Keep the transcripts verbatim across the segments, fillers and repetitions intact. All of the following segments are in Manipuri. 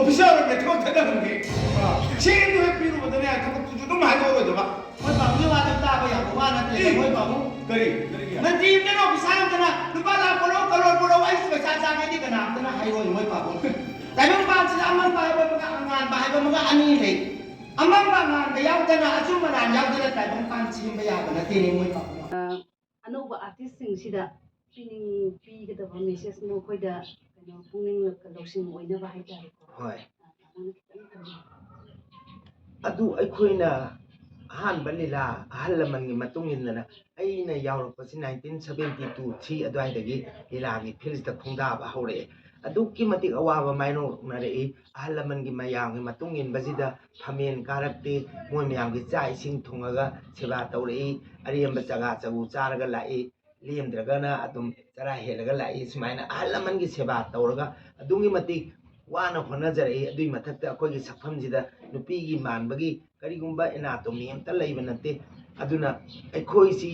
ꯑꯣꯐꯤꯁꯥꯔ ꯑꯣꯏꯕ ꯊꯕꯛ ꯊꯥꯗꯍꯟꯒꯦ꯫ ꯁꯦꯟꯗꯨ ꯍꯦꯛ ꯄꯤꯔꯨꯕꯗꯅꯦ, ꯊꯕꯛꯇꯨꯁꯨ ꯑꯗꯨꯝ ꯍꯥꯏꯗꯣꯛꯑꯔꯣꯏꯗꯕ꯫ ꯃꯣꯏ ꯄꯥꯕꯨꯡꯒꯤ ꯋꯥꯗꯣ ꯇꯥꯕ ꯌꯥꯕ ꯋꯥ ꯅꯠꯇ꯭ꯔꯦ, ꯑꯦ, ꯃꯣꯏ ꯄꯥꯕꯨꯡ꯫ ꯀꯔꯤ? ꯀꯔꯤꯒꯤ? ꯃꯟꯇ꯭ꯔꯤ ꯑꯃꯅ ꯑꯣꯐꯤꯁꯥꯔ ꯑꯃꯗꯅ ꯂꯨꯄꯥ ꯂꯥꯈ ꯄꯨꯔꯛꯑꯣ, ꯀꯔꯣꯔ ꯄꯨꯔꯛꯑꯣ, ꯑꯩ ꯄꯩꯁꯥ ꯆꯥꯒꯦꯗꯤ ꯀꯅꯥꯝꯇꯅ ꯍꯥꯏꯔꯣꯏ, ꯃꯣꯏ ꯄꯥꯕꯨꯡ꯫ ꯇꯥꯏꯕꯪꯄꯥꯟꯁꯤꯗ ꯑꯃꯝꯕ ꯍꯥꯏꯕ ꯑꯃꯒ ꯑꯉꯥꯟꯕ ꯍꯥꯏꯕ ꯑꯃꯒ ꯑꯅꯤ ꯂꯩ꯫ ꯑꯃꯝꯕ ꯑꯉꯥꯟꯕ ꯌꯥꯎꯗꯅ, ꯑꯆꯨꯝ ꯑꯔꯥꯟ ꯌꯥꯎꯗꯅ ꯇꯥꯏꯕꯪꯄꯥꯟ ꯁꯦꯝꯕ ꯌꯥꯕ ꯅꯠꯇꯦꯅꯦ, ꯃꯣꯏ ꯄꯥꯕꯨꯡ꯫ ꯑ, ꯑꯅꯧꯕ ꯑꯥꯔꯇꯤꯁꯁꯤꯡꯁꯤꯗ ꯄꯤꯅꯤꯡ-, ꯄꯤꯒꯗꯕ ꯃꯦꯁꯦꯖ ꯃꯈꯣꯏꯗ ꯀꯩꯅꯣ ꯄꯨꯛꯅꯤꯡ ꯂꯧꯁꯤꯡ ꯑꯣꯏꯅꯕ ꯍꯥꯏꯇꯥꯔꯦꯀꯣ꯫ ꯍꯣꯏ꯫ ꯑ, ꯅꯪꯅ ꯈꯤꯇꯪ ꯊꯝꯕꯤꯌꯨ꯫ ꯑꯗꯨ ꯑꯩꯈꯣꯏꯅ ꯑꯍꯥꯟꯕ ꯂꯤꯂꯥ ꯑꯍꯜ ꯂꯃꯟꯒꯤ ꯃꯇꯨꯡ ꯏꯟꯗꯅ ꯑꯩꯅ ꯌꯥꯎꯔꯛꯄꯁꯤ nineteen seventy two three ꯑꯗꯨꯋꯥꯏꯗꯒꯤ ꯂꯤꯂꯥꯒꯤ ꯐꯤꯜꯁꯤꯗ ꯈꯣꯡꯗꯥꯕ ꯍꯧꯔꯛꯑꯦ꯫ ꯑꯗꯨꯛꯀꯤ ꯃꯇꯤꯛ ꯑꯋꯥꯕ ꯃꯥꯌꯣꯛꯅꯔꯛꯏ꯫ ꯑꯍꯜ ꯂꯃꯟꯒꯤ ꯃꯌꯥꯝꯒꯤ ꯃꯇꯨꯡ ꯏꯟꯕꯁꯤꯗ ꯐꯝꯃꯦꯟ ꯀꯥꯔꯛꯇꯦ, ꯃꯣꯏ ꯃꯌꯥꯝꯒꯤ ꯆꯥꯛ ꯏꯁꯤꯡ ꯊꯣꯡꯉꯒ ꯁꯦꯕꯥ ꯇꯧꯔꯛꯏ, ꯑꯔꯦꯝꯕ ꯆꯒꯥ ꯆꯒꯨ ꯆꯥꯔꯒ ꯂꯥꯛꯏ, ꯂꯦꯝꯗ꯭ꯔꯒꯅ ꯑꯗꯨꯝ ꯆꯔꯥ ꯍꯦꯜꯂꯒ ꯂꯥꯛꯏ꯫ ꯁꯨꯃꯥꯏꯅ ꯑꯍꯜ ꯂꯃꯟꯒꯤ ꯁꯦꯕꯥ ꯇꯧꯔꯒ ꯑꯗꯨꯛꯀꯤ ꯃꯇꯤꯛ ꯋꯥꯅ ꯍꯣꯠꯅꯖꯔꯛꯏ꯫ ꯑꯗꯨꯒꯤ ꯃꯊꯛꯇ ꯑꯩꯈꯣꯏꯒꯤ ꯁꯛꯐꯝꯁꯤꯗ ꯅꯨꯄꯤꯒꯤ ꯃꯥꯟꯕꯒꯤ ꯀꯔꯤꯒꯨꯝꯕ ꯑꯦꯅꯥꯇꯣꯃꯤ ꯑꯝꯇ ꯂꯩꯕ ꯅꯠꯇꯦ꯫ ꯑꯗꯨꯅ ꯑꯩꯈꯣꯏꯁꯤ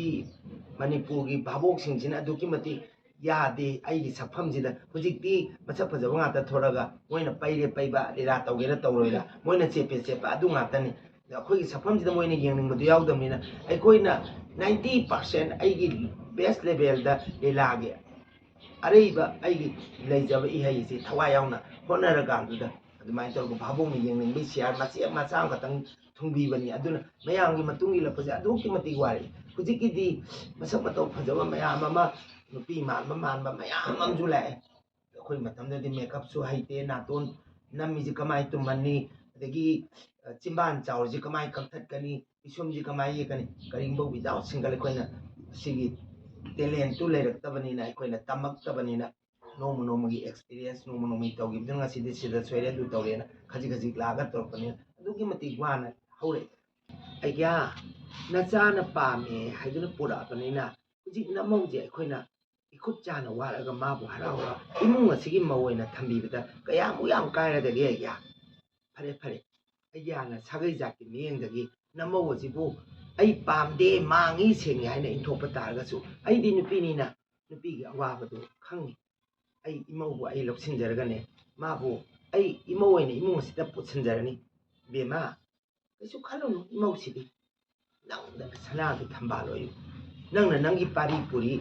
ꯃꯅꯤꯄꯨꯔꯒꯤ ꯚꯥꯕꯣꯛꯁꯤꯡꯁꯤꯅ ꯑꯗꯨꯛꯀꯤ ꯃꯇꯤꯛ ꯌꯥꯗꯦ꯫ ꯑꯩꯒꯤ ꯁꯛꯐꯝꯁꯤꯗ ꯍꯧꯖꯤꯛꯇꯤ ꯃꯁꯛ ꯐꯖꯕ ꯉꯥꯛꯇ ꯊꯣꯔꯛꯑꯒ ꯃꯣꯏꯅ ꯄꯩꯔꯦ ꯄꯩꯕ, ꯂꯤꯂꯥ ꯇꯧꯒꯦꯔꯥ ꯇꯧꯔꯣꯏꯔꯥ, ꯃꯣꯏꯅ ꯆꯦꯞꯄꯦ ꯆꯦꯞꯄ, ꯑꯗꯨ ꯉꯥꯛꯇꯅꯤ꯫ ꯑꯗ ꯑꯩꯈꯣꯏꯒꯤ ꯁꯛꯐꯝꯁꯤꯗ ꯃꯣꯏꯅ ꯌꯦꯡꯅꯤꯡꯕꯗꯨ ꯌꯥꯎꯗꯕꯅꯤꯅ, ꯑꯩꯈꯣꯏꯅ ninety percent ꯑꯩꯒꯤ best levelꯗ ꯂꯤꯂꯥꯒꯤ ꯑꯔꯩꯕ ꯑꯩꯒꯤ ꯂꯩꯖꯕ ꯏꯍꯩ ꯑꯁꯤ ꯊꯋꯥꯏ ꯌꯥꯎꯅ ꯍꯣꯠꯅꯔꯀꯥꯟꯗꯨꯗ ꯑꯗꯨꯃꯥꯏꯅ ꯇꯧꯔꯒ ꯚꯥꯕꯣꯛꯅ ꯌꯦꯡꯅꯤꯡꯕꯒꯤ ꯁꯤꯌꯥꯔ ꯃꯆꯦꯠ ꯃꯆꯥ ꯑꯃꯈꯛꯇꯪ ꯊꯨꯡꯕꯤꯕꯅꯤ꯫ ꯑꯗꯨꯅ ꯃꯌꯥꯝꯒꯤ ꯃꯇꯨꯡ ꯏꯜꯂꯛꯄꯁꯦ ꯑꯗꯨꯛꯀꯤ ꯃꯇꯤꯛ ꯋꯥꯔꯦ꯫ ꯍꯧꯖꯤꯛꯀꯤꯗꯤ ꯃꯁꯛ ꯃꯇꯧ ꯐꯖꯕ ꯃꯌꯥꯝ ꯑꯃ, ꯅꯨꯄꯤ ꯃꯥꯟꯕ ꯃꯥꯟꯕ ꯃꯌꯥꯝ ꯑꯃꯁꯨ ꯂꯥꯛꯑꯦ꯫ ꯑꯩꯈꯣꯏ ꯃꯇꯝꯗꯗꯤ ꯃꯦꯀꯞꯁꯨ ꯍꯩꯇꯦ, ꯅꯥꯇꯣꯟ ꯅꯝꯃꯤꯁꯤ ꯀꯃꯥꯏꯅ ꯇꯨꯝꯍꯟꯅꯤ, ꯑꯗꯒꯤ, ꯑ, ꯆꯤꯝꯕꯥꯟ ꯆꯥꯎꯔꯤꯁꯤ ꯀꯃꯥꯏꯅ ꯀꯛꯊꯠꯀꯅꯤ, ꯄꯤꯁꯨꯝꯁꯤ ꯀꯃꯥꯏꯅ ꯌꯦꯛꯀꯅꯤ, ꯀꯔꯤꯒꯨꯝꯕ without single ꯑꯩꯈꯣꯏꯅ ꯁꯤꯒꯤ talentꯇꯨ ꯂꯩꯔꯛꯇꯕꯅꯤꯅ, ꯑꯩꯈꯣꯏꯅ ꯇꯝꯃꯛꯇꯕꯅꯤꯅ, ꯅꯣꯡꯃ ꯅꯣꯡꯃꯒꯤ experience, ꯅꯣꯡꯃ ꯅꯣꯡꯃꯒꯤ ꯇꯧꯈꯤꯕꯗꯨꯅ ꯉꯁꯤꯗꯤ ꯁꯤꯗ ꯁꯣꯏꯔꯦ, ꯑꯗꯨ ꯇꯧꯔꯦꯅ ꯈꯖꯤꯛ ꯈꯖꯤꯛ ꯂꯥꯛꯑꯒ ꯇꯧꯔꯛꯄꯅꯤꯅ ꯑꯗꯨꯛꯀꯤ ꯃꯇꯤꯛ ꯋꯥꯅ ꯍꯧꯔꯛꯑꯦ꯫ ꯑꯩꯒ꯭ꯌꯥ, ꯅꯆꯥꯅ ꯄꯥꯝꯃꯦ ꯍꯥꯏꯗꯨꯅ ꯄꯨꯔꯛꯑꯕꯅꯤꯅ ꯍꯧꯖꯤꯛ ꯅꯝꯍꯧꯁꯦ ꯑꯩꯈꯣꯏꯅ ꯏꯈꯨꯠ ꯆꯥꯅ ꯋꯥꯔꯒ ꯃꯥꯕꯨ ꯍꯔꯥꯎ ꯍꯔꯥꯎ ꯏꯃꯨꯡ ꯑꯁꯤꯒꯤ ꯃꯧ ꯑꯣꯏꯅ ꯊꯝꯕꯤꯕꯗ ꯀꯌꯥꯃꯨꯛ ꯌꯥꯝ ꯀꯥꯏꯔꯒꯦ ꯑꯩꯒꯤ? ꯐꯔꯦ, ꯐꯔꯦ, ꯑꯩꯒꯤ ꯍꯥꯟꯅ ꯁꯥꯒꯩ ꯖꯥꯠꯀꯤ ꯃꯤꯠꯌꯦꯡꯗꯒꯤ ꯅꯃꯧ ꯑꯁꯤꯕꯨ ꯑꯩ ꯄꯥꯝꯗꯦ, ꯃꯥꯡꯉꯤ ꯁꯦꯡꯉꯤ ꯍꯥꯏꯅ ꯏꯟꯊꯣꯛꯄ ꯇꯥꯔꯒꯁꯨ, ꯑꯩꯗꯤ ꯅꯨꯄꯤꯅꯤꯅ ꯅꯨꯄꯤꯒꯤ ꯑꯋꯥꯕꯗꯨ ꯈꯪꯉꯤ꯫ ꯑꯩ ꯏꯃꯧꯕꯨ ꯑꯩ ꯂꯧꯁꯤꯟꯖꯔꯒꯅꯦ, ꯃꯥꯕꯨ ꯑꯩ ꯏꯃꯧ ꯑꯣꯏꯅ ꯏꯃꯨꯡ ꯑꯁꯤꯗ ꯄꯨꯁꯤꯟꯖꯔꯅꯤ꯫ ꯏꯕꯦꯝꯃ, ꯀꯩꯁꯨ ꯈꯜꯂꯨꯅꯨ, ꯏꯃꯧꯁꯤꯗꯤ ꯅꯪꯗ ꯁꯅꯥꯒꯤ ꯊꯝꯕꯥꯜ ꯑꯣꯏꯌꯨ꯫ ꯅꯪꯅ ꯅꯪꯒꯤ ꯄꯥꯔꯤ ꯄꯨꯔꯤ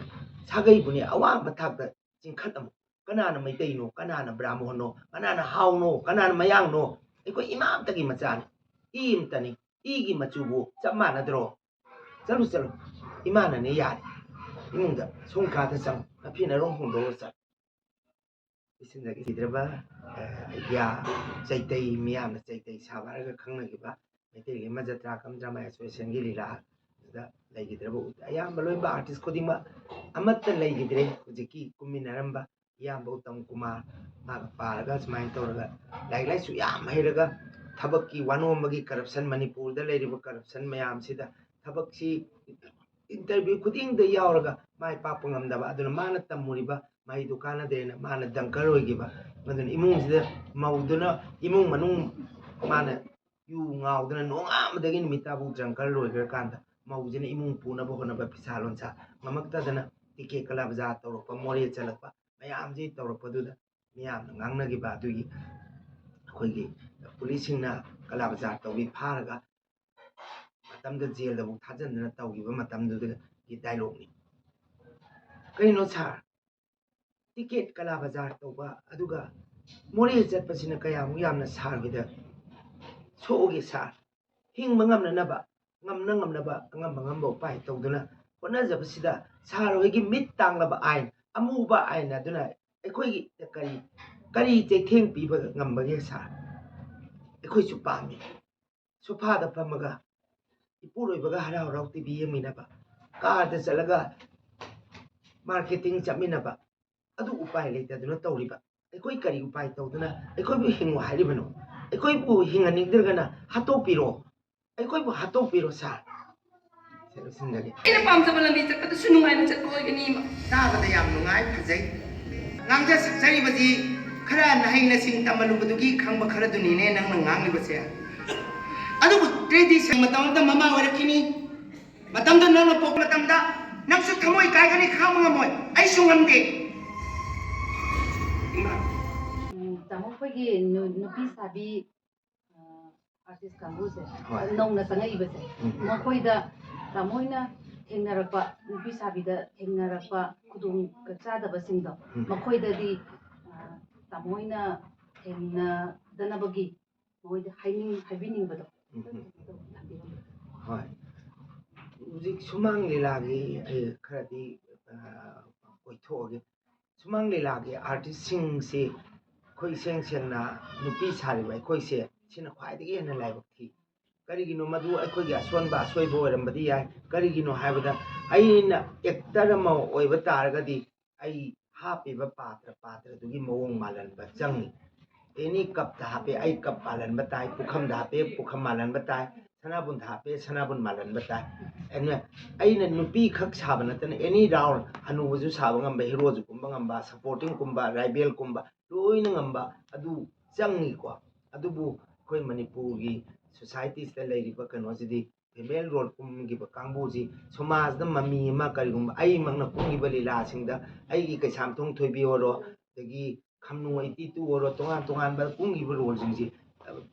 ꯁꯥꯒꯩꯕꯨꯅꯦ ꯑꯋꯥꯡꯕ ꯊꯥꯛꯇ ꯆꯤꯡꯈꯠꯂꯝꯃꯨ꯫ ꯀꯅꯥꯅ ꯃꯩꯇꯩꯅꯣ, ꯀꯅꯥꯅ ꯕ꯭ꯔꯥꯍꯃꯣꯟꯅꯣ, ꯀꯅꯥꯅ ꯍꯥꯎꯅꯣ, ꯀꯅꯥꯅ ꯃꯌꯥꯡꯅꯣ? ꯑꯩꯈꯣꯏ ꯏꯃꯥ ꯑꯃꯇꯒꯤ ꯃꯆꯥꯅꯤ, ꯏ ꯑꯃꯇꯅꯤ꯫ ꯏꯒꯤ ꯃꯆꯨꯕꯨ ꯆꯞ ꯃꯥꯟꯅꯗ꯭ꯔꯣ? ꯆꯠꯂꯨ, ꯆꯠꯂꯨ, ꯏꯃꯥꯅꯅꯦ ꯌꯥꯔꯦ꯫ ꯏꯃꯨꯡꯗ ꯁꯨꯝ ꯀꯥꯗ ꯆꯪꯉꯨ, ꯅꯐꯤ ꯅꯔꯣꯡ ꯍꯣꯡꯗꯣꯛꯑꯒ ꯆꯠꯂꯨ꯫ ꯄꯤꯁꯤꯟꯖꯈꯤꯗ꯭ꯔꯕ ꯑꯥꯏꯗꯤꯌꯥ, ꯆꯩꯇꯩ, ꯃꯤꯌꯥꯝꯅ ꯆꯩꯇꯩ ꯁꯥꯕ ꯍꯥꯏꯔꯒ ꯈꯪꯅꯈꯤꯕ ꯃꯩꯇꯩꯒꯤ ꯃꯖꯇ꯭ꯔꯥ ꯀꯝ ꯗ꯭ꯔꯃꯥ ꯑꯦꯁꯣꯁꯤꯌꯦꯁꯟꯒꯤ ꯂꯤꯂꯥ ꯑꯗꯨꯗ ꯂꯩꯈꯤꯗ꯭ꯔꯕ ꯎꯗꯦ꯫ ꯑꯌꯥꯝꯕ ꯂꯣꯏꯅꯃꯛ ꯑꯥꯔꯇꯤꯁ ꯈꯨꯗꯤꯡꯃꯛ ꯑꯃꯠꯇ ꯂꯩꯈꯤꯗ꯭ꯔꯦ꯫ ꯍꯧꯖꯤꯛꯀꯤ ꯀꯨꯝꯃꯤꯟꯅꯔꯝꯕ ꯏꯌꯥꯝꯕ ꯎꯇꯝ ꯀꯨꯃꯥꯔ, ꯃꯥꯒ ꯄꯥꯔꯒ ꯁꯨꯃꯥꯏꯅ ꯇꯧꯔꯒ ꯂꯥꯏꯔꯤꯛ ꯂꯥꯏꯁꯨ ꯌꯥꯝ ꯍꯩꯔꯒ ꯊꯕꯛꯀꯤ ꯋꯥꯅꯣꯝꯕꯒꯤ ꯀꯔꯞꯁꯟ, ꯃꯅꯤꯄꯨꯔꯗ ꯂꯩꯔꯤꯕ ꯀꯔꯞꯁꯟ ꯃꯌꯥꯝꯁꯤꯗ ꯊꯕꯛꯁꯤ ꯏꯟꯇꯔꯚ꯭ꯌꯨ ꯈꯨꯗꯤꯡꯗ ꯌꯥꯎꯔꯒ ꯃꯥꯏ ꯄꯥꯛꯄ ꯉꯝꯗꯕ, ꯑꯗꯨꯅ ꯃꯥꯅ ꯇꯝꯃꯨꯔꯤꯕ ꯃꯍꯩꯗꯨ ꯀꯥꯟꯅꯗꯦꯅ ꯃꯥꯅ ꯗꯪꯀꯔ ꯑꯣꯏꯈꯤꯕ꯫ ꯃꯗꯨꯅ ꯏꯃꯨꯡꯁꯤꯗ ꯃꯧꯗꯨꯅ ꯏꯃꯨꯡ ꯃꯅꯨꯡ ꯃꯥꯅ ꯌꯨ ꯉꯥꯎꯗꯅ ꯅꯣꯡꯉꯥꯟꯕꯗꯒꯤ ꯅꯨꯃꯤꯠ ꯇꯥꯕꯨ ꯗ꯭ꯔꯪꯀꯔ ꯂꯣꯏꯈ꯭ꯔꯀꯥꯟꯗ ꯃꯧꯁꯤꯅ ꯏꯃꯨꯡ ꯄꯨꯅꯕ ꯍꯣꯠꯅꯕ ꯐꯤꯁꯥ ꯂꯣꯟꯁꯥ ꯉꯝꯃꯛꯇꯗꯅ ꯇꯤꯀꯦꯠ ꯀꯂꯥ ꯕꯖꯥꯔ ꯇꯧꯔꯛꯄ, ꯃꯣꯔꯦ ꯆꯠꯂꯛꯄ ꯃꯌꯥꯝꯁꯤ ꯇꯧꯔꯛꯄꯗꯨꯗ ꯃꯤꯌꯥꯝꯅ ꯉꯥꯡꯅꯈꯤꯕ ꯑꯗꯨꯒꯤ ꯑꯩꯈꯣꯏꯒꯤ ꯄꯨꯂꯤꯁꯁꯤꯡꯅ ꯀꯂꯥ ꯕꯖꯥꯔ ꯇꯧꯕꯤ ꯐꯥꯔꯒ ꯃꯇꯝꯗ ꯖꯦꯜꯗꯐꯥꯎ ꯊꯥꯖꯤꯟꯗꯅ ꯇꯧꯈꯤꯕ ꯃꯇꯝꯗꯨꯗꯒꯤ ꯗꯥꯏꯂꯣꯛꯅꯤ꯫ ꯀꯩꯅꯣ ꯁꯥꯔ, ꯇꯤꯀꯦꯠ ꯀꯂꯥ ꯕꯖꯥꯔ ꯇꯧꯕ ꯑꯗꯨꯒ ꯃꯣꯔꯦ ꯆꯠꯄꯁꯤꯅ ꯀꯌꯥꯃꯨꯛ ꯌꯥꯝꯅ ꯁꯥꯔꯒꯤꯗ ꯁꯣꯛꯑꯒꯦ ꯁꯥꯔ? ꯍꯤꯡꯕ ꯉꯝꯅꯅꯕ, ꯉꯝꯅ ꯉꯝꯅꯕ, ꯑꯉꯝꯕ ꯑꯉꯝꯕ ꯎꯄꯥꯏ ꯇꯧꯗꯨꯅ ꯍꯣꯠꯅꯖꯕꯁꯤꯗ ꯁꯥꯔ ꯍꯣꯏꯒꯤ ꯃꯤꯠ ꯇꯥꯡꯂꯕ ꯑꯥꯏꯟ, ꯑꯃꯨꯕ ꯑꯥꯏꯟ ꯑꯗꯨꯅ ꯑꯩꯈꯣꯏꯒꯤ ꯀꯔꯤ, ꯀꯔꯤ ꯆꯩꯊꯦꯡ ꯄꯤꯕ ꯉꯝꯕꯒꯦ ꯁꯥꯔ? ꯑꯩꯈꯣꯏꯁꯨ ꯄꯥꯝꯃꯤ꯫ ꯁꯣꯐꯥꯗ ꯐꯝꯃꯒ ꯏꯄꯨꯔꯣꯏꯕꯒ ꯍꯔꯥꯎ ꯍꯔꯥꯎ ꯇꯤ ꯚꯤ ꯌꯦꯡꯃꯤꯟꯅꯕ, ꯀꯥꯔꯗ ꯆꯠꯂꯒ ꯃꯥꯔꯀꯦꯇꯤꯡ ꯆꯠꯃꯤꯟꯅꯕ, ꯑꯗꯨ ꯎꯄꯥꯏ ꯂꯩꯇꯗꯨꯅ ꯇꯧꯔꯤꯕ꯫ ꯑꯩꯈꯣꯏ ꯀꯔꯤ ꯎꯄꯥꯏ ꯇꯧꯗꯨꯅ ꯑꯩꯈꯣꯏꯕꯨ ꯍꯤꯡꯉꯨ ꯍꯥꯏꯔꯤꯕꯅꯣ? ꯑꯩꯈꯣꯏꯕꯨ ꯍꯤꯡꯍꯟꯅꯤꯡꯗ꯭ꯔꯒꯅ ꯍꯥꯠꯇꯣꯛꯄꯤꯔꯣ, ꯑꯩꯈꯣꯏꯕꯨ ꯍꯥꯠꯇꯣꯛꯄꯤꯔꯣ ꯁꯥꯔ꯫ ꯁꯦ, ꯂꯣꯏꯁꯤꯟꯖꯒꯦ꯫ ꯑꯩꯅ ꯄꯥꯝꯖꯕ ꯂꯝꯕꯤ ꯆꯠꯄꯗꯁꯨ ꯅꯨꯡꯉꯥꯏꯅ ꯆꯠꯄ ꯑꯣꯏꯒꯅꯤ꯫ ꯇꯥꯕꯗ ꯌꯥꯝ ꯅꯨꯡꯉꯥꯏ, ꯐꯖꯩ꯫ ꯉꯥꯡꯖ ꯁꯛꯆꯔꯤꯕꯁꯤ ꯈꯔ ꯅꯍꯩ ꯅꯁꯤꯡ ꯇꯝꯃꯜꯂꯨꯕꯗꯨꯒꯤ ꯈꯪꯕ ꯈꯔꯗꯨꯅꯤꯅꯦ ꯅꯪꯅ ꯉꯥꯡꯂꯤꯕꯁꯦ꯫ ꯑꯗꯨꯕꯨ ꯇ꯭ꯔꯦꯗꯤꯁꯟ ꯃꯇꯝ ꯑꯃꯗ ꯃꯃꯥ ꯑꯣꯏꯔꯛꯈꯤꯅꯤ꯫ ꯃꯇꯝꯗ ꯅꯪꯅ ꯄꯣꯛꯄ ꯃꯇꯝꯗ ꯅꯪꯁꯨ ꯊꯃꯣꯏ ꯀꯥꯏꯒꯅꯤ, ꯈꯥꯡꯕ ꯉꯝꯃꯣꯏ꯫ ꯑꯩꯁꯨ ꯉꯝꯗꯦ꯫ ꯏꯃꯥ꯫ ꯇꯥꯃꯣ, ꯑꯩꯈꯣꯏꯒꯤ ꯅꯨ- ꯅꯨꯄꯤ ꯁꯥꯕꯤ ꯑꯥꯔꯇꯤꯁ ꯀꯥꯡꯕꯨꯁꯦ, ꯍꯣꯏ꯫ ꯅꯧꯅ ꯆꯪꯉꯛꯏꯕꯁꯦ, ꯎꯝ꯫ ꯃꯈꯣꯏꯗ ꯇꯥꯃꯣ ꯍꯣꯏꯅ ꯊꯦꯡꯅꯔꯛꯄ, ꯅꯨꯄꯤ ꯁꯥꯕꯤꯗ ꯊꯦꯡꯅꯔꯛꯄ ꯈꯨꯗꯣꯡ ꯆꯥꯗꯕꯁꯤꯡꯗꯣ, ꯎꯝ꯫ ꯃꯈꯣꯏꯗꯗꯤ ꯑꯥ, ꯇꯥꯃꯣ ꯍꯣꯏꯅ ꯊꯦꯡꯅꯗꯅꯕꯒꯤ ꯃꯈꯣꯏꯗ ꯍꯥꯏꯅꯤꯡ ꯍꯥꯏꯕꯤꯅꯤꯡꯕꯗꯣ ꯎꯝ, ꯎꯝ꯫ ꯊꯝꯕꯤꯔꯝꯃꯨ꯫ ꯍꯣꯏ꯫ ꯍꯧꯖꯤꯛ ꯁꯨꯃꯥꯡ ꯂꯤꯂꯥꯒꯤ ꯑꯩ ꯈꯔꯗꯤ ꯑꯥ, ꯀꯣꯏꯊꯣꯛꯑꯒꯦ꯫ ꯁꯨꯃꯥꯡ ꯂꯤꯂꯥꯒꯤ ꯑꯥꯔꯇꯤꯁꯁꯤꯡꯁꯤ ꯑꯩꯈꯣꯏ ꯏꯁꯦꯡ ꯁꯦꯡꯅ ꯅꯨꯄꯤ ꯁꯥꯔꯤꯕ ꯑꯩꯈꯣꯏꯁꯦ ꯁꯤꯅ ꯈ꯭ꯋꯥꯏꯗꯒꯤ ꯍꯦꯟꯅ ꯂꯥꯏꯕꯛ ꯊꯤ꯫ ꯀꯔꯤꯒꯤꯅꯣ? ꯃꯗꯨ ꯑꯩꯈꯣꯏꯒꯤ ꯑꯁꯣꯟꯕ ꯑꯁꯣꯏꯕ ꯑꯣꯏꯔꯝꯕꯗꯤ ꯌꯥꯏ꯫ ꯀꯔꯤꯒꯤꯅꯣ ꯍꯥꯏꯕꯗ ꯑꯩꯅ ꯑꯦꯛꯇꯔ ꯑꯃ ꯑꯣꯏꯕ ꯇꯥꯔꯒꯗꯤ ꯑꯩ ꯍꯥꯞꯄꯤꯕ ꯄꯥꯇ꯭ꯔ ꯄꯥꯇ꯭ꯔꯗꯨꯒꯤ ꯃꯑꯣꯡ ꯃꯥꯜꯍꯟꯕ ꯆꯪꯉꯤ꯫ ꯑꯦꯅꯤ ꯀꯞꯇ ꯍꯥꯞꯄꯦ, ꯑꯩ ꯀꯞ ꯃꯥꯜꯍꯟꯕ ꯇꯥꯏ꯫ ꯄꯨꯈꯝꯗ ꯍꯥꯞꯄꯦ, ꯄꯨꯈꯝ ꯃꯥꯜꯍꯟꯕ ꯇꯥꯏ꯫ ꯁꯅꯥꯕꯨꯟꯗ ꯍꯥꯞꯄꯦ, ꯁꯅꯥꯕꯨꯟ ꯃꯥꯜꯍꯟꯕ ꯇꯥꯏ꯫ ꯑꯩꯅ ꯑꯩꯅ ꯅꯨꯄꯤ ꯈꯛ ꯁꯥꯕ ꯅꯠꯇꯅ ꯑꯦꯅꯤ ꯔꯥꯎꯟ, ꯍꯅꯨꯕꯁꯨ ꯁꯥꯕ ꯉꯝꯕ, ꯍꯦꯔꯣꯁꯨ ꯀꯨꯝꯕ ꯉꯝꯕ, ꯁꯄꯣꯔꯇꯤꯡ ꯀꯨꯝꯕ, ꯔꯥꯏꯕꯦꯜ ꯀꯨꯝꯕ, ꯂꯣꯏꯅ ꯉꯝꯕ ꯑꯗꯨ ꯆꯪꯉꯤꯀꯣ꯫ ꯑꯗꯨꯕꯨ ꯑꯩꯈꯣꯏ ꯃꯅꯤꯄꯨꯔꯒꯤ ꯁꯣꯁꯥꯏꯇꯤꯁꯤꯗ ꯂꯩꯔꯤꯕ ꯀꯩꯅꯣꯁꯤꯗꯤ ꯐꯤꯃꯦꯜ ꯔꯣꯜ ꯀꯨꯝꯈꯤꯕ ꯀꯥꯡꯕꯨꯁꯤ ꯁꯃꯥꯖꯗ ꯃꯃꯤ ꯑꯃ, ꯀꯔꯤꯒꯨꯝꯕ ꯑꯩꯃꯛꯅ ꯀꯨꯝꯈꯤꯕ ꯂꯤꯂꯥꯁꯤꯡꯗ ꯑꯩꯒꯤ ꯀꯩꯁꯥꯝꯊꯣꯡ ꯊꯣꯏꯕꯤ ꯑꯣꯏꯔꯣ, ꯑꯗꯒꯤ ꯈꯝꯅꯨ ꯑꯩꯇꯤ ꯇꯨ ꯑꯣꯏꯔꯣ, ꯇꯣꯉꯥꯟ ꯇꯣꯉꯥꯟꯕ ꯀꯨꯝꯈꯤꯕ ꯔꯣꯜꯁꯤꯡꯁꯤ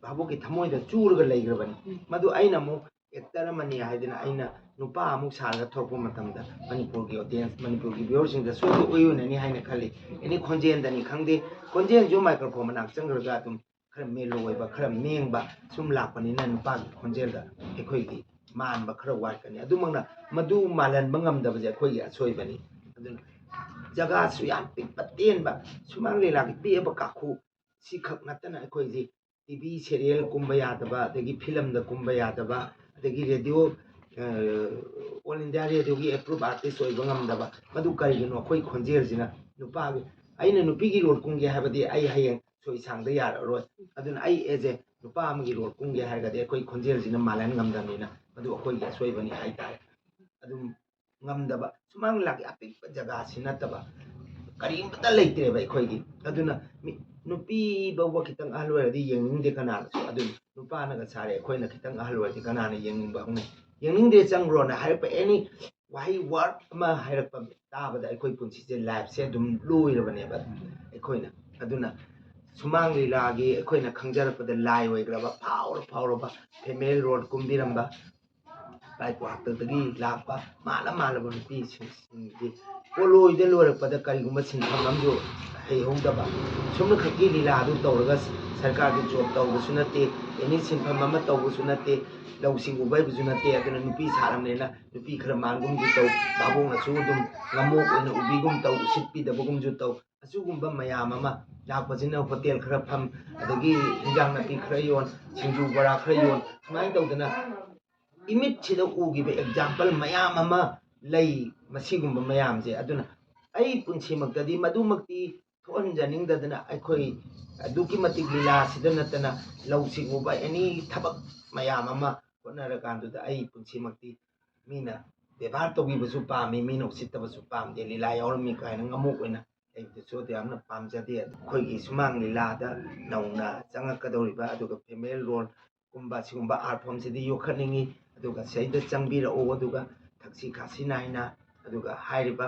ꯚꯥꯕꯣꯛꯀꯤ ꯊꯃꯣꯏꯗ ꯆꯨꯔꯒ ꯂꯩꯈ꯭ꯔꯕꯅꯤ꯫ ꯃꯗꯨ ꯑꯩꯅ ꯑꯃꯨꯛ ꯑꯦꯛꯇꯔ ꯑꯃꯅꯤ ꯍꯥꯏꯗꯅ ꯑꯩꯅ ꯅꯨꯄꯥ ꯑꯃꯨꯛ ꯁꯥꯔꯒ ꯊꯣꯛꯄ ꯃꯇꯝꯗ ꯃꯅꯤꯄꯨꯔꯒꯤ ꯑꯣꯗꯤꯌꯦꯟꯁ, ꯃꯅꯤꯄꯨꯔꯒꯤ ꯚ꯭ꯌꯨꯋꯔꯁꯤꯡꯗ ꯁꯣꯏꯗꯅ ꯑꯣꯏꯌꯣꯟꯅꯅꯤ ꯍꯥꯏꯅ ꯈꯜꯂꯤ꯫ ꯑꯦꯅꯤ ꯈꯣꯟꯖꯦꯜꯗꯅꯤ ꯈꯪꯗꯦ, ꯈꯣꯟꯖꯦꯜꯁꯨ ꯃꯥꯏꯀ꯭ꯔꯣꯐꯣꯟ ꯃꯅꯥꯛ ꯆꯪꯈ꯭ꯔꯒ ꯑꯗꯨꯝ ꯈꯔ ꯃꯦꯂꯣ ꯑꯣꯏꯕ, ꯈꯔ ꯃꯦꯡꯕ ꯁꯨꯝ ꯂꯥꯛꯄꯅꯤꯅ ꯅꯨꯄꯥꯒꯤ ꯈꯣꯟꯖꯦꯜꯗ ꯑꯩꯈꯣꯏꯒꯤ ꯃꯥꯟꯕ ꯈꯔ ꯋꯥꯠꯀꯅꯤ꯫ ꯑꯗꯨꯃꯛꯅ ꯃꯗꯨ ꯃꯥꯜꯍꯟꯕ ꯉꯝꯗꯕꯁꯦ ꯑꯩꯈꯣꯏꯒꯤ ꯑꯁꯣꯏꯕꯅꯤ꯫ ꯑꯗꯨꯅ ꯖꯒꯥꯁꯨ ꯌꯥꯝ ꯄꯤꯛꯄ ꯇꯦꯟꯕ, ꯁꯨꯃꯥꯡ ꯂꯤꯂꯥꯒꯤ ꯄꯤꯛꯑꯕ ꯀꯥꯈꯨ ꯁꯤꯈꯛ ꯅꯠꯇꯅ ꯑꯩꯈꯣꯏꯁꯤ ꯇꯤ ꯚꯤ ꯁꯦꯔꯤꯌꯦꯜ ꯀꯨꯝꯕ ꯌꯥꯗꯕ, ꯑꯗꯒꯤ ꯐꯤꯂꯝꯗ ꯀꯨꯝꯕ ꯌꯥꯗꯕ, ꯑꯗꯒꯤ ꯔꯦꯗꯤꯑꯣ, ꯑꯣꯜ ꯏꯟꯗꯤꯌꯥ ꯔꯦꯗꯤꯑꯣꯒꯤ ꯑꯦꯄ꯭ꯔꯨꯞ ꯑꯥꯔꯇꯤꯁ ꯑꯣꯏꯕ ꯉꯝꯗꯕ, ꯃꯗꯨ ꯀꯔꯤꯒꯤꯅꯣ? ꯑꯩꯈꯣꯏ ꯈꯣꯟꯖꯦꯜꯁꯤꯅ ꯅꯨꯄꯥꯒꯤ, ꯑꯩꯅ ꯅꯨꯄꯤꯒꯤ ꯔꯣꯜ ꯀꯨꯝꯒꯦ ꯍꯥꯏꯕꯗꯤ ꯑꯩ ꯍꯌꯦꯡ ꯁꯣꯏ ꯁꯥꯡꯗ ꯌꯥꯔꯛꯑꯔꯣꯏ꯫ ꯑꯗꯨꯅ ꯑꯩ ꯑꯦꯖ ꯑꯦ ꯅꯨꯄꯥ ꯑꯃꯒꯤ ꯔꯣꯜ ꯀꯨꯝꯒꯦ ꯍꯥꯏꯔꯒꯗꯤ ꯑꯩꯈꯣꯏ ꯈꯣꯟꯖꯦꯜꯁꯤꯅ ꯃꯥꯜꯍꯟ ꯉꯝꯗꯕꯅꯤꯅ ꯃꯗꯨ ꯑꯩꯈꯣꯏꯒꯤ ꯑꯁꯣꯏꯕꯅꯤ ꯍꯥꯏꯇꯥꯔꯦ꯫ ꯑꯗꯨꯝ ꯉꯝꯗꯕ, ꯁꯨꯃꯥꯡ ꯂꯤꯂꯥꯒꯤ ꯑꯄꯤꯛꯄ ꯖꯒꯥꯁꯤ ꯅꯠꯇꯕ ꯀꯔꯤꯝꯇ ꯂꯩꯇ꯭ꯔꯦꯕ ꯑꯩꯈꯣꯏꯒꯤ꯫ ꯑꯗꯨꯅ ꯃꯤ, ꯅꯨꯄꯤ ꯐꯥꯎꯕ ꯈꯤꯇꯪ ꯑꯍꯜ ꯑꯣꯏꯔꯗꯤ ꯌꯦꯡꯅꯤꯡꯗꯦ ꯀꯅꯥꯅꯁꯨ, ꯑꯗꯨꯅ ꯅꯨꯄꯥꯅꯒ ꯁꯥꯔꯦ, ꯑꯩꯈꯣꯏꯅ ꯈꯤꯇꯪ ꯑꯍꯜ ꯑꯣꯏꯔꯗꯤ ꯀꯅꯥꯅ ꯌꯦꯡꯅꯤꯡꯕ ꯍꯧꯅꯩ? ꯌꯦꯡꯅꯤꯡꯗꯦ, ꯆꯪꯈ꯭ꯔꯣꯅ ꯍꯥꯏꯔꯛꯄ ꯑꯦꯅꯤ ꯋꯥꯍꯩ, ꯋꯥꯔꯗ ꯑꯃ ꯍꯥꯏꯔꯛꯄ ꯇꯥꯕꯗ ꯑꯩꯈꯣꯏ ꯄꯨꯟꯁꯤꯁꯦ, ꯂꯥꯏꯐꯁꯦ ꯑꯗꯨꯝ ꯂꯣꯏꯔꯕꯅꯦꯕ ꯑꯩꯈꯣꯏꯅ꯫ ꯑꯗꯨꯅ ꯁꯨꯃꯥꯡ ꯂꯤꯂꯥꯒꯤ ꯑꯩꯈꯣꯏꯅ ꯈꯪꯖꯔꯛꯄꯗ ꯂꯥꯏ ꯑꯣꯏꯈ꯭ꯔꯕ ꯐꯥꯎꯔ ꯐꯥꯎꯔꯕ ꯐꯦꯃꯦꯜ ꯔꯣꯜ ꯀꯨꯝꯕꯤꯔꯝꯕ ꯂꯥꯏꯄꯣꯛꯇꯒꯤ ꯂꯥꯛꯄ ꯃꯥꯜꯂ ꯃꯥꯜꯂꯕ ꯅꯨꯄꯤꯁꯤꯡꯁꯤꯡꯁꯤ ꯄꯣꯂꯣꯏꯗ ꯂꯣꯏꯔꯛꯄꯗ ꯀꯔꯤꯒꯨꯝꯕ ꯁꯤꯟꯐꯝ ꯑꯃꯁꯨ ꯍꯩꯍꯧꯗꯕ, ꯁꯨꯝꯅ ꯈꯛꯀꯤ ꯂꯤꯂꯥ ꯑꯗꯨ ꯇꯧꯔꯒ ꯁꯔꯀꯥꯔꯒꯤ ꯖꯣꯕ ꯇꯧꯕꯁꯨ ꯅꯠꯇꯦ, ꯑꯦꯅꯤ ꯁꯤꯟꯐꯝ ꯑꯃ ꯇꯧꯕꯁꯨ ꯅꯠꯇꯦ, ꯂꯧ ꯁꯤꯡꯎꯕ ꯍꯩꯕꯁꯨ ꯅꯠꯇꯦ꯫ ꯑꯗꯨꯅ ꯅꯨꯄꯤ ꯁꯥꯔꯝꯅꯦꯅ ꯅꯨꯄꯤ ꯈꯔ ꯃꯥꯟꯒꯨꯝꯁꯨ ꯇꯧ, ꯚꯥꯕꯣꯛꯅꯁꯨ ꯑꯗꯨꯝ ꯉꯝꯃꯣꯛ ꯑꯣꯏꯅ ꯎꯕꯤꯒꯨꯝ ꯇꯧ, ꯎꯁꯤꯠꯄꯤꯗꯕꯒꯨꯝꯁꯨ ꯇꯧ꯫ ꯑꯁꯤꯒꯨꯝꯕ ꯃꯌꯥꯝ ꯑꯃ ꯂꯥꯛꯄꯁꯤꯅ ꯍꯣꯇꯦꯜ ꯈꯔ ꯐꯝ, ꯑꯗꯒꯤ ꯏꯟꯖꯥꯡ ꯅꯥꯄꯤ ꯈꯔ ꯌꯣꯟ, ꯁꯤꯡꯖꯨ ꯕꯣꯔꯥ ꯈꯔ ꯌꯣꯟ, ꯁꯨꯃꯥꯏꯅ ꯇꯧꯗꯅ ꯏꯃꯤꯠꯁꯤꯗ ꯎꯈꯤꯕ ꯑꯦꯛꯖꯥꯝꯄꯜ ꯃꯌꯥꯝ ꯑꯃ ꯂꯩ꯫ ꯃꯁꯤꯒꯨꯝꯕ ꯃꯌꯥꯝꯁꯦ ꯑꯗꯨꯅ ꯑꯩ ꯄꯨꯟꯁꯤꯃꯛꯇꯗꯤ ꯃꯗꯨꯃꯛꯇꯤ ꯊꯣꯛꯍꯟꯖꯅꯤꯡꯗꯗꯅ ꯑꯩꯈꯣꯏ ꯑꯗꯨꯛꯀꯤ ꯃꯇꯤꯛ ꯂꯤꯂꯥꯁꯤꯗ ꯅꯠꯇꯅ ꯂꯧ ꯁꯤꯡꯎꯕ ꯑꯦꯅꯤ ꯊꯕꯛ ꯃꯌꯥꯝ ꯑꯃ ꯍꯣꯠꯅꯔꯀꯥꯟꯗꯨꯗ ꯑꯩ ꯄꯨꯟꯁꯤꯃꯛꯇꯤ ꯃꯤꯅ ꯕꯦꯕꯥꯔ ꯇꯧꯕꯤꯕꯁꯨ ꯄꯥꯝꯃꯤ, ꯃꯤꯅ ꯎꯁꯤꯠꯇꯕꯁꯨ ꯄꯥꯝꯗꯦ꯫ ꯂꯤꯂꯥ ꯌꯥꯎꯔꯝꯃꯤ ꯀꯥꯏꯅ ꯉꯝꯃꯣꯛ ꯑꯣꯏꯅ ꯂꯩꯕꯗꯨꯁꯨ ꯑꯗꯨ ꯌꯥꯝꯅ ꯄꯥꯝꯖꯗꯦ꯫ ꯑꯗꯨ ꯑꯩꯈꯣꯏꯒꯤ ꯁꯨꯃꯥꯡ ꯂꯤꯂꯥꯗ ꯅꯧꯅ ꯆꯪꯉꯛꯀꯗꯧꯔꯤꯕ ꯑꯗꯨꯒ ꯐꯦꯃꯦꯜ ꯔꯣꯜ ꯀꯨꯝꯕ ꯁꯤꯒꯨꯝꯕ ꯑꯥꯔꯠ ꯐꯣꯝꯁꯤꯗꯤ ꯌꯣꯛꯈꯠꯅꯤꯡꯉꯤ꯫ ꯑꯗꯨꯒ ꯁꯤꯗꯩꯗ ꯆꯪꯕꯤꯔꯛꯎ, ꯑꯗꯨꯒ ꯊꯛꯁꯤ ꯈꯥꯁꯤ ꯅꯥꯏꯅ, ꯑꯗꯨꯒ ꯍꯥꯏꯔꯤꯕ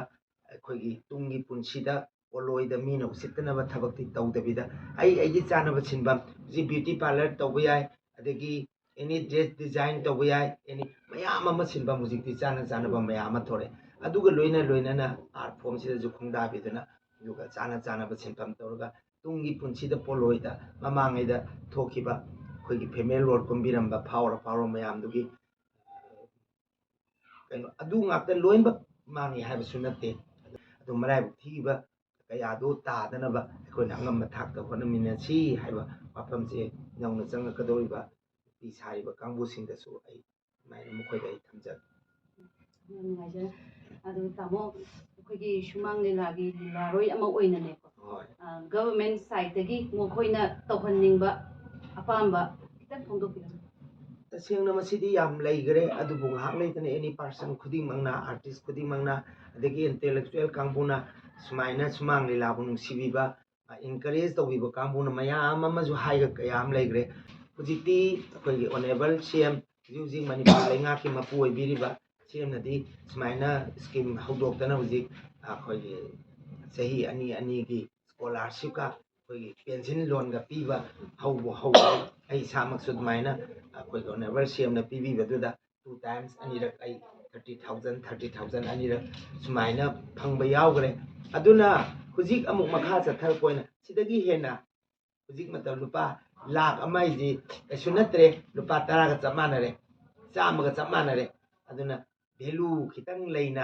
ꯑꯩꯈꯣꯏꯒꯤ ꯇꯨꯡꯒꯤ ꯄꯨꯟꯁꯤꯗ ꯄꯣꯂꯣꯏꯗ ꯃꯤꯅ ꯎꯁꯤꯠꯇꯅꯕ ꯊꯕꯛꯇꯤ ꯇꯧꯗꯕꯤꯗ ꯑꯩ ꯑꯩꯒꯤ ꯆꯥꯅꯕ ꯁꯤꯟꯐꯝ, ꯍꯧꯖꯤꯛ ꯕ꯭ꯌꯨꯇꯤ ꯄꯥꯔꯂꯔ ꯇꯧꯕ ꯌꯥꯏ, ꯑꯗꯒꯤ ꯑꯦꯅꯤ ꯗ꯭ꯔꯦꯁ ꯗꯤꯖꯥꯏꯟ ꯇꯧꯕ ꯌꯥꯏ, ꯑꯦꯅꯤ ꯃꯌꯥꯝ ꯑꯃ ꯁꯤꯟꯐꯝ ꯍꯧꯖꯤꯛꯇꯤ ꯆꯥꯅ ꯆꯥꯅꯕ ꯃꯌꯥꯝ ꯑꯃ ꯊꯣꯛꯂꯛꯑꯦ꯫ ꯑꯗꯨꯒ ꯂꯣꯏꯅ ꯂꯣꯏꯅꯅ ꯑꯥꯔꯠ ꯐꯣꯝꯁꯤꯗꯁꯨ ꯈꯣꯡꯗꯥꯕꯤꯗꯨꯅ ꯑꯗꯨꯒ ꯆꯥꯅ ꯆꯥꯅꯕ ꯁꯤꯟꯐꯝ ꯇꯧꯔꯒ ꯇꯨꯡꯒꯤ ꯄꯨꯟꯁꯤꯗ ꯄꯣꯂꯣꯏꯗ ꯃꯃꯥꯡꯉꯩꯗ ꯊꯣꯛꯈꯤꯕ ꯑꯩꯈꯣꯏꯒꯤ ꯐꯦꯃꯦꯜ ꯔꯣꯜ ꯀꯨꯝꯕꯤꯔꯝꯕ ꯐꯥꯎꯔ ꯐꯥꯎꯔ ꯃꯌꯥꯝꯗꯨꯒꯤ ꯀꯩꯅꯣ ꯑꯗꯨ ꯉꯥꯛꯇ ꯂꯣꯏꯅꯃꯛ ꯃꯥꯡꯉꯤ ꯍꯥꯏꯕꯁꯨ ꯅꯠꯇꯦ꯫ ꯑꯗꯨ ꯃꯔꯥꯏꯕꯛ ꯊꯤꯈꯤꯕ ꯀꯌꯥꯗꯨ ꯇꯥꯗꯅꯕ ꯑꯩꯈꯣꯏꯅ ꯑꯉꯝꯕ ꯊꯥꯛꯇ ꯍꯣꯠꯅꯃꯤꯟꯅꯁꯤ ꯍꯥꯏꯕ ꯋꯥꯐꯝꯁꯦ ꯅꯧꯅ ꯆꯪꯉꯛꯀꯗꯧꯔꯤꯕ ꯅꯨꯄꯤ ꯁꯥꯔꯤꯕ ꯀꯥꯡꯕꯨꯁꯤꯡꯗꯁꯨ ꯑꯩ ꯑꯗꯨꯃꯥꯏꯅ ꯃꯈꯣꯏꯗ ꯑꯩ ꯊꯝꯖꯒꯦ꯫ ꯌꯥꯝ ꯅꯨꯡꯉꯥꯏꯖꯔꯦ꯫ ꯑꯗꯨ ꯇꯥꯃꯣ, ꯑꯩꯈꯣꯏꯒꯤ ꯁꯨꯃꯥꯡ ꯂꯤꯂꯥꯒꯤ ꯂꯤꯂꯥꯔꯣꯏ ꯑꯃ ꯑꯣꯏꯅꯅꯦꯀꯣ, ꯍꯣꯏ꯫ ꯒꯚꯔꯟꯃꯦꯟ ꯁꯥꯏꯠꯇꯒꯤ ꯃꯈꯣꯏꯅ ꯇꯧꯍꯟꯅꯤꯡꯕ ꯑꯄꯥꯝꯕ ꯈꯤꯇꯪ ꯐꯣꯡꯗꯣꯛꯄꯤꯔꯝꯃꯨ꯫ ꯇꯁꯦꯡꯅ ꯃꯁꯤꯗꯤ ꯌꯥꯝ ꯂꯩꯈ꯭ꯔꯦ, ꯑꯗꯨꯕꯨ ꯉꯥꯏꯍꯥꯛ ꯂꯩꯇꯅ ꯑꯦꯅꯤ ꯄꯥꯔꯁꯟ ꯈꯨꯗꯤꯡꯃꯛꯅ, ꯑꯥꯔꯇꯤꯁ ꯈꯨꯗꯤꯡꯃꯛꯅ, ꯑꯗꯒꯤ ꯏꯟꯇꯦꯂꯦꯛꯆꯨꯋꯦꯜ ꯀꯥꯡꯕꯨꯅ ꯁꯨꯃꯥꯏꯅ ꯁꯨꯃꯥꯡ ꯂꯤꯂꯥꯕꯨ ꯅꯨꯡꯁꯤꯕꯤꯕ, ꯑꯦꯟꯀꯔꯦꯖ ꯇꯧꯕꯤꯕ ꯀꯥꯡꯕꯨꯅ ꯃꯌꯥꯝ ꯑꯃꯁꯨ ꯍꯥꯏꯕ ꯀꯌꯥ ꯑꯃ ꯂꯩꯈ꯭ꯔꯦ꯫ ꯍꯧꯖꯤꯛꯇꯤ ꯑꯩꯈꯣꯏꯒꯤ ꯑꯣꯅꯔꯦꯕꯜ ꯁꯤ ꯑꯦꯝ ꯍꯧꯖꯤꯛ ꯍꯧꯖꯤꯛ ꯃꯅꯤꯄꯨꯔ ꯂꯩꯉꯥꯛꯀꯤ ꯃꯄꯨ ꯑꯣꯏꯕꯤꯔꯤꯕ ꯁꯤ ꯑꯦꯝꯅꯗꯤ ꯁꯨꯃꯥꯏꯅ ꯁ꯭ꯀꯤꯝ ꯍꯧꯗꯣꯛꯇꯅ ꯍꯧꯖꯤꯛ ꯑꯩꯈꯣꯏꯒꯤ ꯆꯍꯤ ꯑꯅꯤ ꯑꯅꯤꯒꯤ ꯁ꯭ꯀꯣꯂꯥꯔꯁꯤꯞꯀ ꯑꯩꯈꯣꯏꯒꯤ ꯄꯦꯟꯁꯤꯟ ꯂꯣꯟꯒ ꯄꯤꯕ ꯍꯧꯕ ꯍꯧꯔꯦ꯫ ꯑꯩ ꯏꯁꯥꯃꯛꯁꯨ ꯑꯗꯨꯃꯥꯏꯅ ꯑꯩꯈꯣꯏꯒꯤ ꯑꯣꯅꯔꯦꯕꯜ ꯁꯤ ꯑꯦꯝꯅ ꯄꯤꯕꯤꯕꯗꯨꯗ ꯇꯨ ꯇꯥꯏꯝꯁ ꯑꯅꯤꯔꯛ ꯑꯩ ꯊꯥꯔꯇꯤ ꯊꯥꯎꯖꯟ ꯊꯥꯔꯇꯤ ꯊꯥꯎꯖꯟ ꯑꯅꯤꯔꯛ ꯁꯨꯃꯥꯏꯅ ꯐꯪꯕ ꯌꯥꯎꯈ꯭ꯔꯦ꯫ ꯑꯗꯨꯅ ꯍꯧꯖꯤꯛ ꯑꯃꯨꯛ ꯃꯈꯥ ꯆꯠꯊꯔꯛꯄ ꯑꯣꯏꯅ ꯁꯤꯗꯒꯤ ꯍꯦꯟꯅ ꯍꯧꯖꯤꯛ ꯃꯇꯝ ꯂꯨꯄꯥ ꯂꯥꯈ ꯑꯃ ꯍꯥꯏꯁꯤ ꯀꯩꯁꯨ ꯅꯠꯇ꯭ꯔꯦ, ꯂꯨꯄꯥ ꯇꯔꯥꯒ ꯆꯞ ꯃꯥꯟꯅꯔꯦ, ꯆꯥꯝꯃꯒ ꯆꯞ ꯃꯥꯟꯅꯔꯦ꯫ ꯑꯗꯨꯅ ꯚꯦꯂꯨ ꯈꯤꯇꯪ ꯂꯩꯅ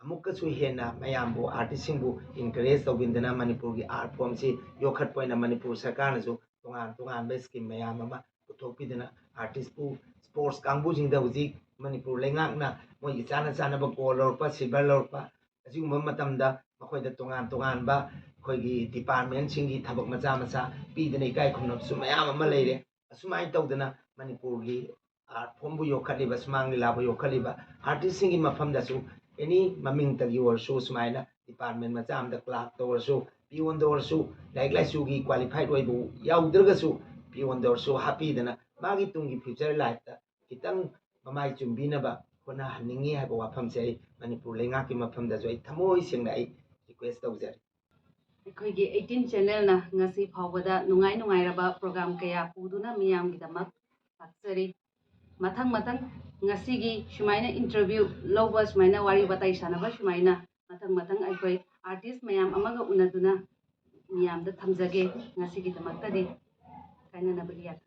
ꯑꯃꯨꯛꯀꯁꯨ ꯍꯦꯟꯅ ꯃꯌꯥꯝꯕꯨ, ꯑꯥꯔꯇꯤꯁꯁꯤꯡꯕꯨ ꯏꯟꯀꯔꯦꯖ ꯇꯧꯕꯤꯗꯅ ꯃꯅꯤꯄꯨꯔꯒꯤ ꯑꯥꯔꯠ ꯐꯣꯝꯁꯤ ꯌꯣꯛꯈꯠꯄ ꯑꯣꯏꯅ ꯃꯅꯤꯄꯨꯔ ꯁꯔꯀꯥꯔꯅꯁꯨ ꯇꯣꯉꯥꯟ ꯇꯣꯉꯥꯟꯕ ꯁ꯭ꯀꯤꯝ ꯃꯌꯥꯝ ꯑꯃ ꯄꯨꯊꯣꯛꯄꯤꯗꯅ ꯑꯥꯔꯇꯤꯁꯄꯨ, ꯁ꯭ꯄꯣꯔꯠꯁ ꯀꯥꯡꯕꯨꯁꯤꯡꯗ ꯍꯧꯖꯤꯛ ꯃꯅꯤꯄꯨꯔ ꯂꯩꯉꯥꯛꯅ ꯃꯣꯏꯒꯤ ꯆꯥꯅ ꯆꯥꯅꯕ ꯒꯣꯜ ꯂꯧꯔꯛꯄ, ꯁꯤꯜꯚꯔ ꯂꯧꯔꯛꯄ, ꯑꯁꯤꯒꯨꯝꯕ ꯃꯇꯝꯗ ꯃꯈꯣꯏꯗ ꯇꯣꯉꯥꯟ ꯇꯣꯉꯥꯟꯕ ꯑꯩꯈꯣꯏꯒꯤ ꯗꯤꯄꯥꯔꯠꯃꯦꯟꯁꯤꯡꯒꯤ ꯊꯕꯛ ꯃꯆꯥ ꯃꯆꯥ ꯄꯤꯗꯅ ꯏꯀꯥꯏ ꯈꯨꯝꯅꯕꯁꯨ ꯃꯌꯥꯝ ꯑꯃ ꯂꯩꯔꯦ꯫ ꯑꯁꯨꯃꯥꯏꯅ ꯇꯧꯗꯅ ꯃꯅꯤꯄꯨꯔꯒꯤ ꯑꯥꯔꯠ ꯐꯣꯝꯕꯨ ꯌꯣꯛꯈꯠꯂꯤꯕ, ꯁꯨꯃꯥꯡ ꯂꯤꯂꯥꯕꯨ ꯌꯣꯛꯈꯠꯂꯤꯕ ꯑꯥꯔꯇꯤꯁꯁꯤꯡꯒꯤ ꯃꯐꯝꯗꯁꯨ ꯑꯦꯅꯤ ꯃꯃꯤꯡꯇꯒꯤ ꯑꯣꯏꯔꯁꯨ, ꯁꯨꯃꯥꯏꯅ ꯗꯤꯄꯥꯔꯠꯃꯦꯟ ꯃꯆꯥ ꯑꯃꯗ ꯀ꯭ꯂꯥꯔꯛꯇ ꯑꯣꯏꯔꯁꯨ, ꯄꯤꯌꯣꯟꯗ ꯑꯣꯏꯔꯁꯨ, ꯂꯥꯏꯔꯤꯛ ꯂꯥꯏꯁꯨꯒꯤ ꯀ꯭ꯋꯥꯂꯤꯐꯥꯏꯠ ꯑꯣꯏꯕ ꯌꯥꯎꯗ꯭ꯔꯒꯁꯨ ꯄꯤꯌꯣꯟꯗ ꯑꯣꯏꯔꯁꯨ ꯍꯥꯞꯄꯤꯗꯅ ꯃꯥꯒꯤ ꯇꯨꯡꯒꯤ ꯐ꯭ꯌꯨꯆꯔ ꯂꯥꯏꯐꯇ ꯈꯤꯇꯪ ꯃꯃꯥꯏ ꯆꯨꯝꯕꯤꯅꯕ ꯍꯣꯠꯅꯍꯟꯅꯤꯡꯉꯤ ꯍꯥꯏꯕ ꯋꯥꯐꯝꯁꯦ ꯑꯩ ꯃꯅꯤꯄꯨꯔ ꯂꯩꯉꯥꯛꯀꯤ ꯃꯐꯝꯗꯁꯨ ꯑꯩ ꯊꯃꯣꯏ ꯁꯦꯡꯅ ꯑꯩ ꯔꯤꯀ꯭ꯋꯦꯁ ꯇꯧꯖꯔꯤ꯫ ꯑꯩꯈꯣꯏꯒꯤ ꯑꯩꯠꯇꯤꯟ ꯆꯦꯅꯦꯜꯅ ꯉꯁꯤ ꯐꯥꯎꯕꯗ ꯅꯨꯡꯉꯥꯏ ꯅꯨꯡꯉꯥꯏꯔꯕ ꯄ꯭ꯔꯣꯒ꯭ꯔꯥꯝ ꯀꯌꯥ ꯄꯨꯗꯨꯅ ꯃꯤꯌꯥꯝꯒꯤꯗꯃꯛ ꯂꯥꯛꯆꯔꯤ꯫ ꯃꯊꯪ ꯃꯊꯪ ꯉꯁꯤꯒꯤ ꯁꯨꯃꯥꯏꯅ ꯏꯟꯇꯔꯚ꯭ꯌꯨ ꯂꯧꯕ, ꯁꯨꯃꯥꯏꯅ ꯋꯥꯔꯤ ꯋꯥꯇꯥꯏ ꯁꯥꯟꯅꯕ, ꯁꯨꯃꯥꯏꯅ ꯃꯊꯪ ꯃꯊꯪ ꯑꯩꯈꯣꯏ ꯑꯥꯔꯇꯤꯁ ꯃꯌꯥꯝ ꯑꯃꯒ ꯎꯅꯗꯨꯅ ꯃꯤꯌꯥꯝꯗ ꯊꯝꯖꯒꯦ꯫ ꯉꯁꯤꯒꯤꯗꯃꯛꯇꯗꯤ ꯀꯥꯏꯅꯅꯕꯒꯤ ꯌꯥꯊꯪ꯫